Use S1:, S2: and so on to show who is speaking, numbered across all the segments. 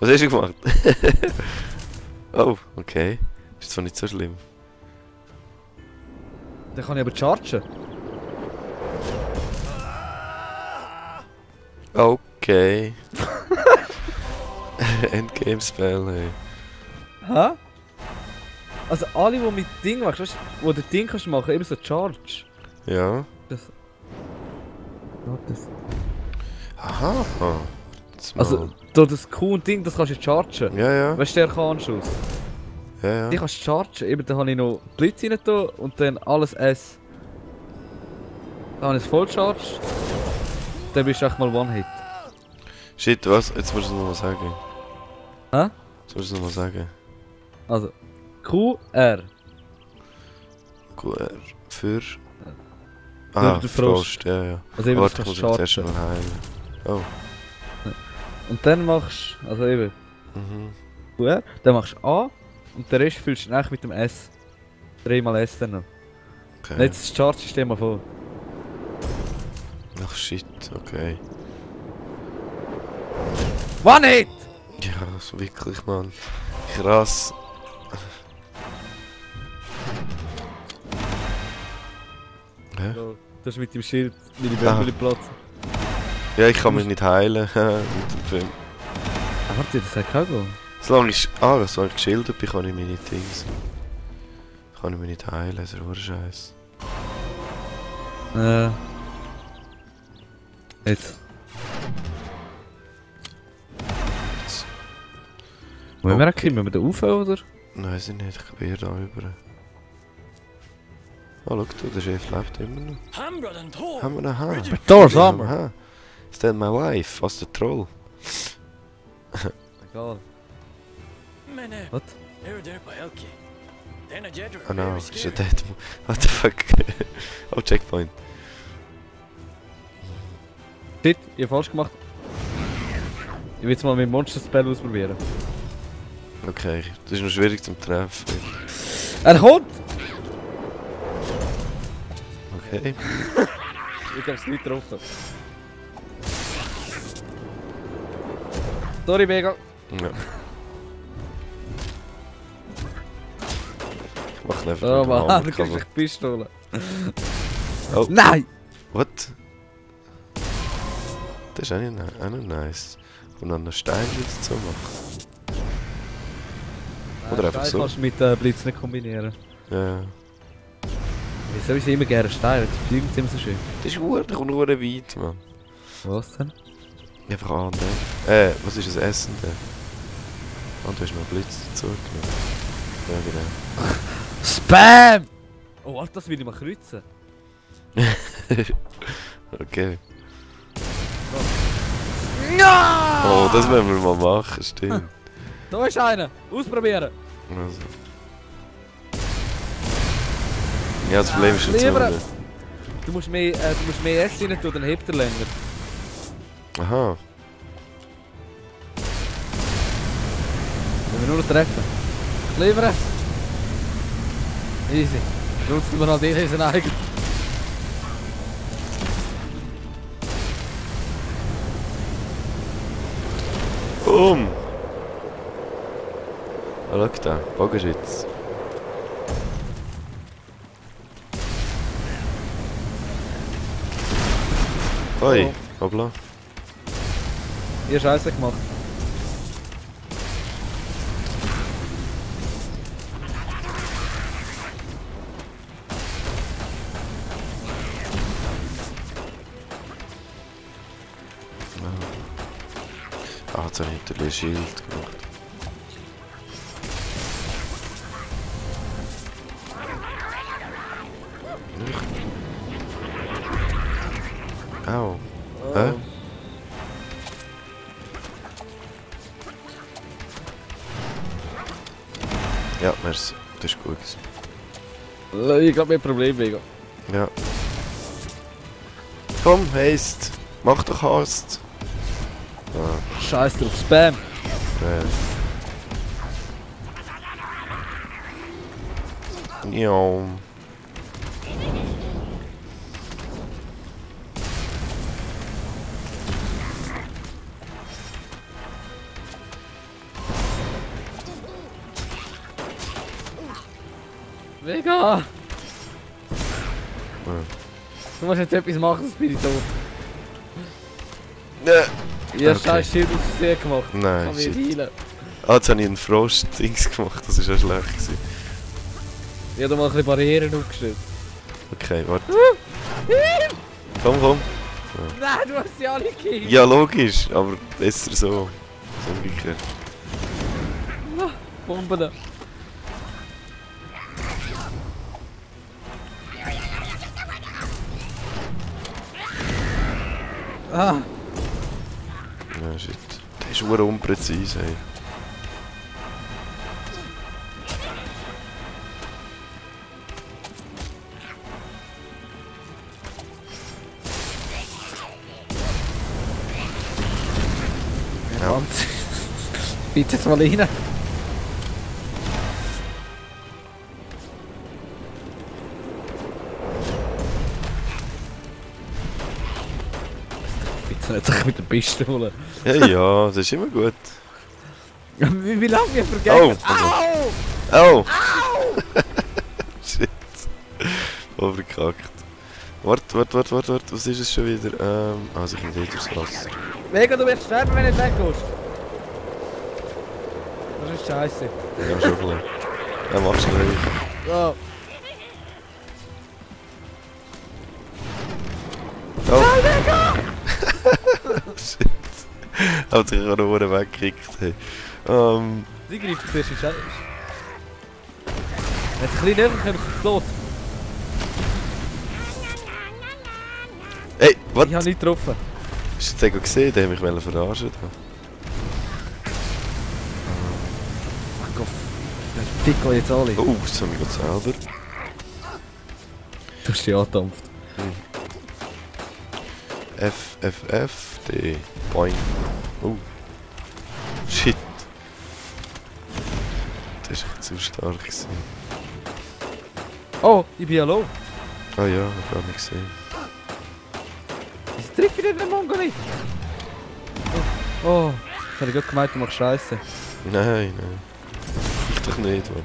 S1: Was hast du gemacht? Oh, okay. Ist zwar nicht so schlimm.
S2: Dann kann ich aber chargen.
S1: Okay. Endgame-Spell, hey.
S2: Hä? Also alle, die mit Ding machst, weißt du, wo du Ding kannst machen, eben so Charge.
S1: Ja.
S2: Das... Ja, das...
S1: Aha. Jetzt mal.
S2: Also, das Q und Ding, das kannst du chargen.
S1: Ja, ja.
S2: Weißt du, der Arkanschuss?
S1: Ja,
S2: Die
S1: ja.
S2: kannst du chargen. Eben, da habe ich noch Blitz rein tun und dann alles S. Da habe ich es voll charged. Dann bist du echt mal One-Hit.
S1: Shit, was? Jetzt musst du es nochmal sagen.
S2: Hä?
S1: Jetzt musst du es nochmal sagen.
S2: Also, Q, R.
S1: QR für...
S2: Den Frost.
S1: Ja, ja.
S2: Also eben,
S1: Warte,
S2: das
S1: ich
S2: kannst
S1: muss
S2: du
S1: mich zuerst
S2: chargen.
S1: mal heilen. Oh.
S2: Und dann machst du, also eben,
S1: Mhm.
S2: Q, R. Dann machst du A. Und den Rest füllst du dann eigentlich mit dem S. 3 S dann noch.
S1: Okay.
S2: Und jetzt das Charge-System mal vor.
S1: Ach shit, okay.
S2: One-Hit!
S1: Ja, so wirklich, Mann. Krass. Hä?
S2: So, das ist mit dem Schild meine
S1: Ah.
S2: Bärbeli Platz.
S1: Ja, ich kann mich nicht heilen. Mit dem Film.
S2: Ah, warte, das hat kein Go.
S1: Solange ich geschildert bin, kann ich mich nicht Dings. Kann ich mich nicht heilen, das ist ein Scheiß.
S2: Jetzt. Wollen wir
S1: Okay.
S2: auch kommen? Wir da rauf, oder?
S1: Nein, weiß ich nicht, ich glaube eher da rüber. Oh, schau, der Chef lebt immer noch. Haben wir einen Hahn?
S2: Da, sagen wir.
S1: Is that my wife? Was der Troll?
S2: Egal. Was?
S1: Oh no, ist er dead? What the fuck? Oh, Checkpoint.
S2: Shit, ich hab falsch gemacht. Ich will jetzt mal mit Monster-Spell ausprobieren.
S1: Okay, das ist noch schwierig zum Treffen.
S2: Er kommt!
S1: Okay.
S2: Ich hab's nicht getroffen. Sorry, Vega.
S1: Ja. Ich mach einfach
S2: Oh
S1: mit dem
S2: Mann,
S1: Hammer
S2: du kriegst
S1: kaputt.
S2: echt Pistole.
S1: Oh.
S2: Nein!
S1: What? Das ist auch noch nice. Und dann einen Stein dazu machen. Oder einfach
S2: Stein
S1: so.
S2: kannst du mit Blitz nicht kombinieren.
S1: Ja.
S2: Ich sowieso immer gerne Steine, die fliegen immer so schön.
S1: Das ist der kommt nur weit, Mann.
S2: Was denn?
S1: Einfach an, was ist das Essen denn? Und du hast noch einen Blitz dazu genommen. Ja, genau.
S2: Spam! Oh, warte, das will ich mal kreuzen.
S1: Okay.
S2: Ja!
S1: Oh, das werden wir mal machen, stimmt.
S2: Da ist einer! Ausprobieren!
S1: Also. Ja, das Problem ist schon zu.
S2: Lieber- Du musst mehr S rein tun, dann hebt er länger.
S1: Aha.
S2: Wenn wir nur noch treffen. Liefern! Easy. Nutzen wir halt diesen eigen.
S1: Boom! Ah, schau da, Bogenschütz. Oi, hoppla.
S2: Ihr Scheiße gemacht.
S1: Ah, jetzt habe ich hinter Schild gemacht. Au. Hä? Ja, merci. Das ist gut.
S2: Ich glaube, wir haben ein Problem, Vega.
S1: Ja. Komm, Haste. Mach doch Haste. Ah,
S2: Scheiß drauf, Spam!
S1: ja.
S2: Mega!
S1: Ja.
S2: Du musst jetzt etwas machen, sonst bin ich tot.
S1: Nee.
S2: Ich hab
S1: Okay.
S2: scheiß Schild aus Versehen gemacht.
S1: Nein,
S2: Kann mich
S1: shit.
S2: heilen.
S1: Ah, jetzt habe ich einen Frost-Dings gemacht, das war ja schlecht gewesen.
S2: Ich hab da mal ein bisschen Barrieren aufgestellt.
S1: Okay, warte. Komm, komm.
S2: Nein, du hast sie alle gekillt!
S1: Ja, logisch, aber besser so. So umgekehrt.
S2: Bomben da. Ah!
S1: Ja, shit. Der ist nur unpräzise, ey. Ja.
S2: Wahnsinn. Bitte jetzt mal rein. Bitte nicht sich mit der Piste holen.
S1: Ja, ja, das ist immer gut.
S2: Wie lange wir vergessen?
S1: Oh,
S2: Au!
S1: Oh! Shit. Voll verkackt. Warte, was ist es schon wieder? Also ich komme wieder durchs Wasser.
S2: Mega, du wirst sterben, wenn du nicht weggehst. Das ist scheiße.
S1: Ja, schon ein bisschen. Ja, mach schnell.
S2: So.
S1: Oh! Shit. Hat sich auch noch weggekickt. Hey.
S2: Die greift zuerst in Scheiße. Wenn sie ein bisschen näher kommen, sind sie tot.
S1: Hey, was?
S2: Ich habe nicht getroffen.
S1: Hast du jetzt gesehen? Den mich verarschen.
S2: Fuck off. Fick euch jetzt alle.
S1: Oh, das haben wir gerade selber.
S2: Du hast dich angedampft.
S1: F, D, Boing. Oh. Shit. Das ist echt zu stark gewesen.
S2: Oh, ich bin ja low.
S1: Ah ja, hab gar nicht gesehen.
S2: Wieso treffe ich den Mongo nicht? Oh, das habe ich gerade gemeint, du machst Scheiße.
S1: Nein. Ich doch nicht, Mann.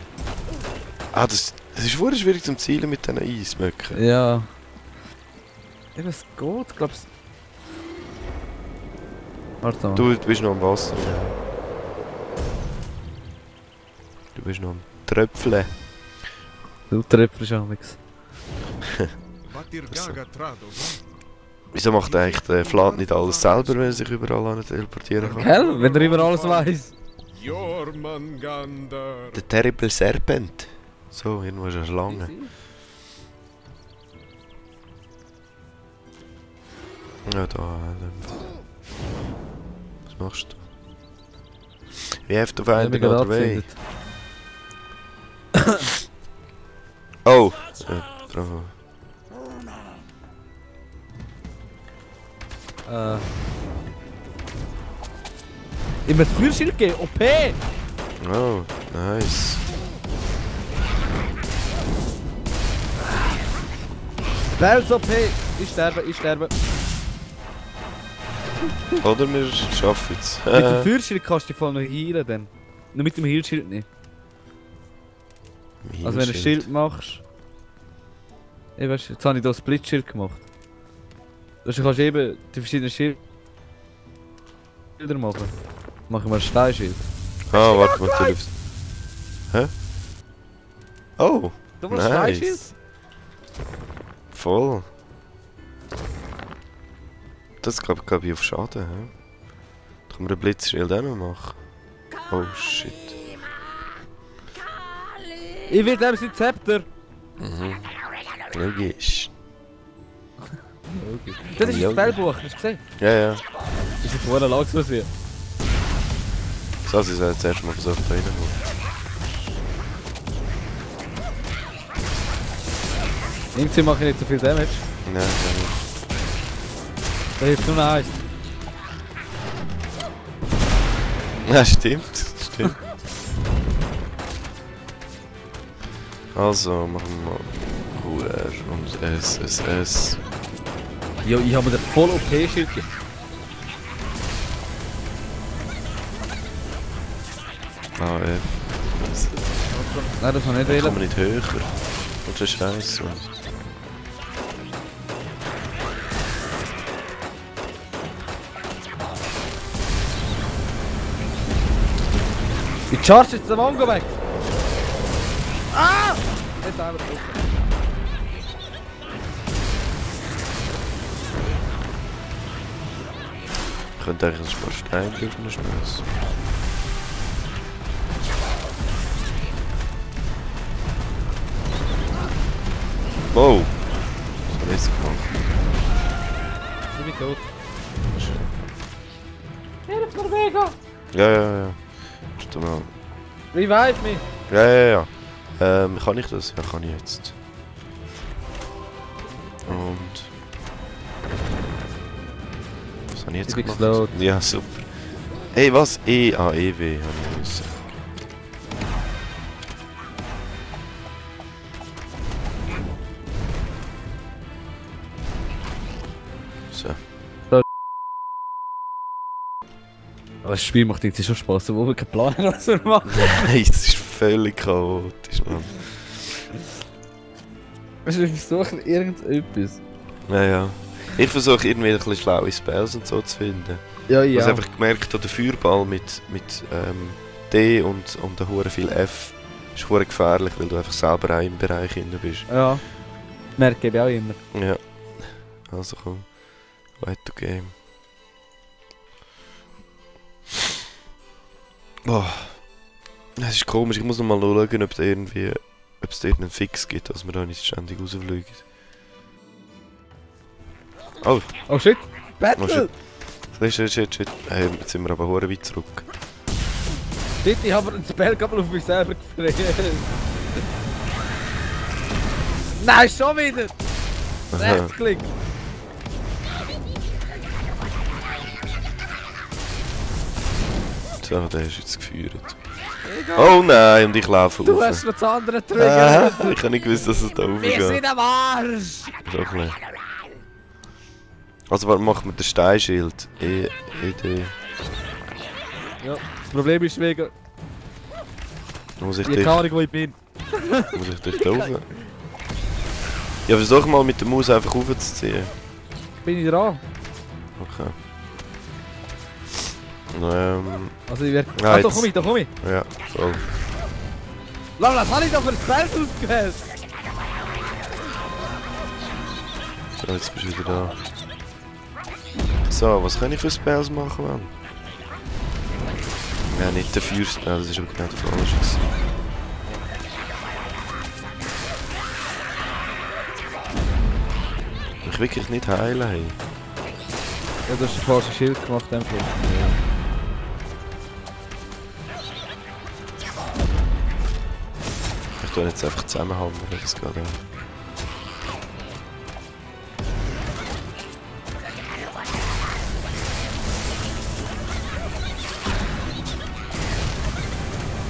S1: Ah, das ist wirklich schwierig zum Zielen mit diesen Eismöcken.
S2: Ja. Ja, das geht, glaubst du? Warte mal.
S1: Du bist noch am Wasser, ja. Du bist noch am Tröpfeln.
S2: Du trefferst auch nichts.
S1: Wieso macht eigentlich der Flat nicht alles selber, wenn er sich überall hin teleportieren kann?
S2: Gell? Wenn er immer alles weiss.
S1: Der Terrible Serpent. So, irgendwo ist eine Schlange. Ja, da. Was machst du? Wie heftig auf einen oder weh? Oh! Bravo.
S2: Ich muss Feuerschild geben, OP!
S1: Oh, nice.
S2: Bells OP! Ich sterbe.
S1: Oder wir schaffen es.
S2: Mit dem Feuerschild kannst du dich voll noch heilen dann. Nur mit dem Healschild nicht. Also wenn du ein Schild machst... Ich weiß, jetzt habe ich hier ein Splitschild gemacht. Also du kannst eben die verschiedenen Schilder machen. Machen wir ein Steinschild.
S1: Ah, warte mal, du. Hä? Oh!
S2: Du machst ein Steinschild?
S1: Nice. Voll. Das glaube ich auf Schaden, hä? Da kann man ein Blitzschild auch noch machen. Oh shit.
S2: Ich will dem sein Zepter!
S1: Mhm. Logisch.
S2: Das ist das Spellbuch, hast du gesehen?
S1: Ja, ja.
S2: Das ist vorher langsam was wir.
S1: So, sie sollen jetzt erst mal versucht da reinkommen.
S2: Irgendwie mache ich nicht so viel Damage.
S1: Nein,
S2: Da hilft nur noch eins.
S1: ja, stimmt. Stimmt. Also, machen wir mal QR und SSS.
S2: Jo, ich habe mir den voll OP-Schild gegeben.
S1: AF.
S2: Nein, das war nicht
S1: Kann
S2: wählen.
S1: man nicht höher. Und das ist scheiße.
S2: Ich charge jetzt den Mongo weg! Ah! Jetzt einfach drauf.
S1: Ich könnte eigentlich ein paar Steine dürfen schmeißen. Wow! Das hat nichts gemacht.
S2: Ich bin tot. Hilf mir, Vega!
S1: Ja. Warte mal.
S2: Revive mich!
S1: Ja. Kann ich das? Ja, kann ich jetzt. Und... Was habe ich jetzt
S2: Ich bin
S1: gemacht?
S2: geslowt.
S1: Ja, super. Hey, was? EW habe ich müssen. So.
S2: Aber das Spiel macht irgendwie schon Spaß, obwohl wir keinen Plan haben, was wir machen.
S1: Nein, das ist völlig chaotisch, Mann.
S2: Wir versuchen irgendetwas.
S1: Ja. Ich versuche irgendwie ein bisschen schlaue Spells und so zu finden.
S2: Ja,
S1: Ich habe einfach gemerkt, der Feuerball mit D und der hure viel F ist hure gefährlich, weil du einfach selber auch im Bereich drin bist.
S2: Ja. Merke ich auch immer.
S1: Ja. Also komm. Weiter Game. Boah. Es ist komisch, ich muss noch mal schauen, ob es da irgendeinen Fix gibt, dass wir da nicht ständig rausfliegen. Oh,
S2: Oh shit!
S1: Oh,
S2: Battle!
S1: shit. Hey, jetzt sind wir aber hure weit zurück.
S2: Bitte, ich habe einen Spellkabel auf mich selber gefreut. Nein, schon wieder!
S1: Aha.
S2: Rechtsklick!
S1: So, der ist jetzt geführt. Oh nein, und ich laufe
S2: Du
S1: rauf.
S2: hast noch das andere Trigger!
S1: Ich habe nicht gewusst, dass es da rauf
S2: Wir
S1: geht.
S2: sind am Arsch!
S1: So ein bisschen. Also, was macht man den Steinschild? D.
S2: Ja, das Problem ist wegen...
S1: Muss ich
S2: Ich
S1: dich,
S2: keine Ahnung, wo ich bin.
S1: muss ich dich da rauf? Ja, versuch mal mit der Maus einfach raufzuziehen.
S2: Bin ich dran?
S1: Okay.
S2: Also ich werde...
S1: Ja,
S2: Ah,
S1: jetzt-
S2: da komm ich!
S1: Ja, voll.
S2: Lala, was habe ich da für ein Spell ausgewählt?
S1: So, jetzt bist du wieder da. So, was kann ich für Spells machen, Mann? Ja, nicht der Feuerspell, das ist auch genau der falsche. Ich wirklich nicht heilen, hey.
S2: Ja, du hast ein falsches Schild gemacht, einfach.
S1: Ich tue jetzt einfach zusammenhauen, das geht auch.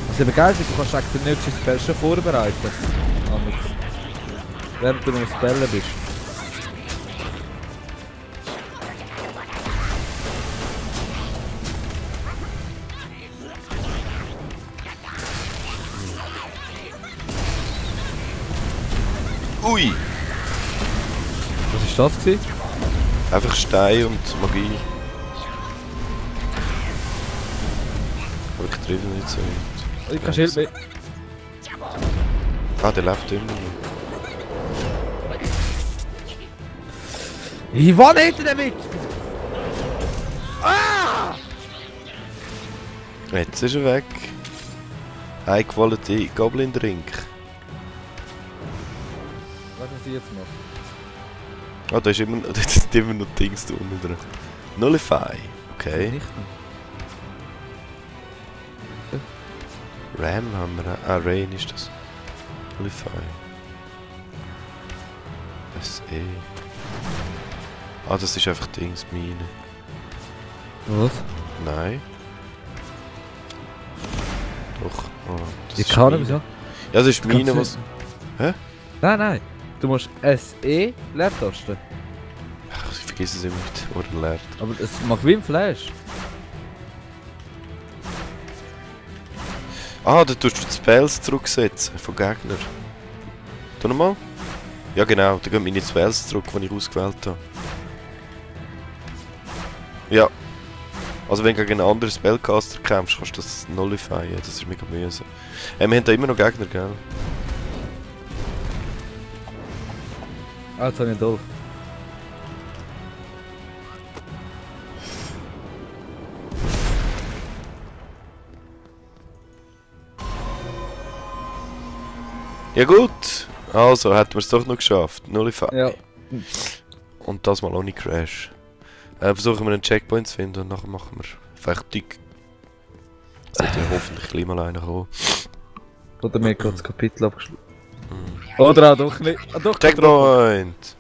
S2: Was eben geil ist, du kannst eigentlich den nächsten Spell schon vorbereiten. Amix. Während du noch am Spellen bist.
S1: Ui!
S2: Was war das gewesen?
S1: Einfach Stein und Magie. Aber ich treffe nicht so weit.
S2: Ich kann Schild mehr.
S1: Ah, der lebt immer noch.
S2: Ich war hinter damit! Ah!
S1: Jetzt ist er weg. High Quality Goblin Drink.
S2: Was ich jetzt mache?
S1: Ah, da ist immer, da sind immer noch Dings da unten drin. Nullify. Okay.
S2: Vernichten.
S1: Ram haben wir. Ah, Rain ist das. Nullify. SE. Ah, das ist einfach Dings, Mine.
S2: Was?
S1: Nein. Doch. Ah, das
S2: Ich
S1: ist
S2: kann
S1: Mine.
S2: wieso?
S1: Ja, das ist Mine,
S2: Kannst
S1: was.
S2: Nein. Du musst SE Leertaste.
S1: Ach, ich vergesse es immer mit oder leert.
S2: Aber es macht wie ein Flash.
S1: Ah, da tust du die Spells zurücksetzen von Gegnern. Tu nochmal? Ja genau, da gehen meine Spells zurück, die ich ausgewählt habe. Ja. Also wenn du gegen einen anderen Spellcaster kämpfst, kannst du das nullifyen. Das ist mega mühsam. Wir haben da immer noch Gegner, gell?
S2: Ah, jetzt habe ich einen Dolch.
S1: Ja gut. Also, hätten wir es doch noch geschafft. Nullify.
S2: Ja.
S1: Und das mal ohne Crash. Versuchen wir einen Checkpoint zu finden und nachher machen wir fertig. Sollte ja hoffentlich gleich mal einer kommen.
S2: Oder mir gerade das Kapitel abgeschlossen. Oder auch doch nicht. Ah, doch,
S1: Checkpoint!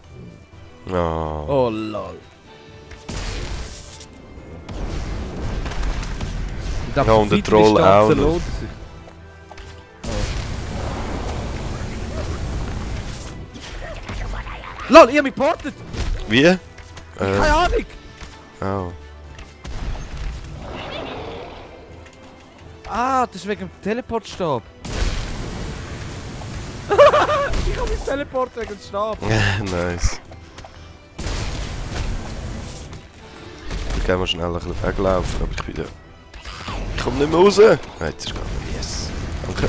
S1: Ah.
S2: Oh lol. Ich glaub,
S1: Ja, und der
S2: weitere
S1: Troll
S2: Distanzen
S1: auch noch.
S2: lohnt sich. Oh. LOL, ich hab mich geportet!
S1: Wie?
S2: Keine Ahnung!
S1: Oh.
S2: Ah, das ist wegen dem Teleportstab. Ich hab mich Teleport wegen dem Stab.
S1: Nice. Ich kann mal schnell ein bisschen weglaufen, aber ich bin da. Ich komm nicht mehr raus! Ah, jetzt ist es gegangen. Yes. Danke.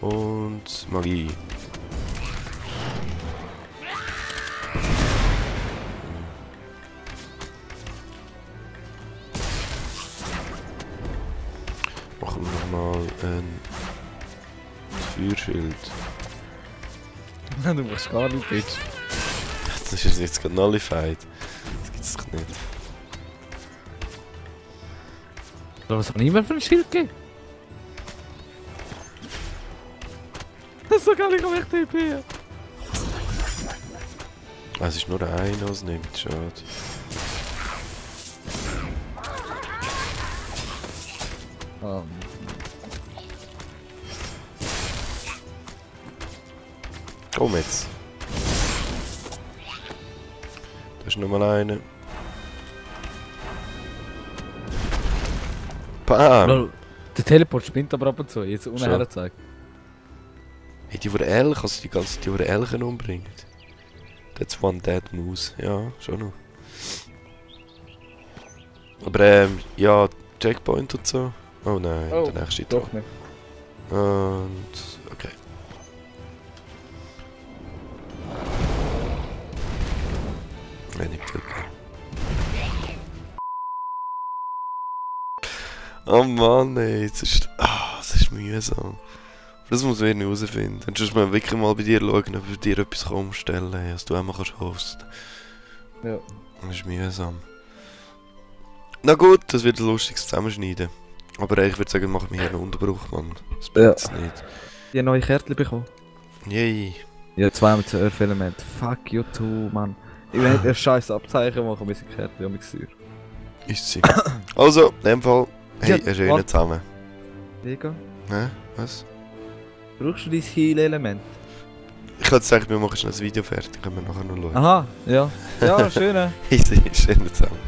S1: Und Magie. Machen wir nochmal ein Feuerschild.
S2: Du musst gar nicht, Bitch.
S1: Das ist jetzt gerade nullified. Das gibt's doch nicht.
S2: Was hat niemand für ein Schild gegeben? Das ist doch gar nicht auf echt TP.
S1: Ah, es ist nur einer, der es nimmt. Schade. Komm jetzt. Da ist nochmal einer. Bam!
S2: Lol, der Teleport spinnt aber ab und zu, jetzt ohne
S1: Schon.
S2: herzeigen.
S1: Hey, die Elch, also die ganze die Elchen umbringen. That's one dead mouse. Ja, schon noch. Aber ja, Checkpoint und so. Oh nein,
S2: Oh,
S1: der nächste
S2: doch nicht.
S1: Und okay. Nein, nicht Glück. Oh Mann, ey, jetzt ist. Ah, das ist mühsam. Das muss man herausfinden. Dann musst du mal wirklich mal bei dir schauen, ob du bei dir etwas umstellen kannst, dass du einmal hosten kannst.
S2: Ja.
S1: Das ist mühsam. Na gut, das wird ein lustiges Zusammenschneiden. Aber ich würde sagen, machen wir hier einen Unterbruch, Mann. Das bringt es nicht.
S2: Ich habe neue Kärtchen bekommen.
S1: Yay.
S2: Ja, 2 mit 12 Element. Fuck you too, Mann. Ich will nicht ein scheiß Abzeichen machen, wir sind Kärtchen und mich
S1: Ist sie. Also, in dem Fall, hey,
S2: Ja,
S1: einen schönen
S2: warte.
S1: zusammen.
S2: Vega,
S1: Hä? Was?
S2: brauchst du dein Heal-Element?
S1: Ich hätte gesagt, wir machen schnell das Video fertig, können wir nachher noch schauen.
S2: Aha, ja. Ja, schöne.
S1: Easy, schönen zusammen.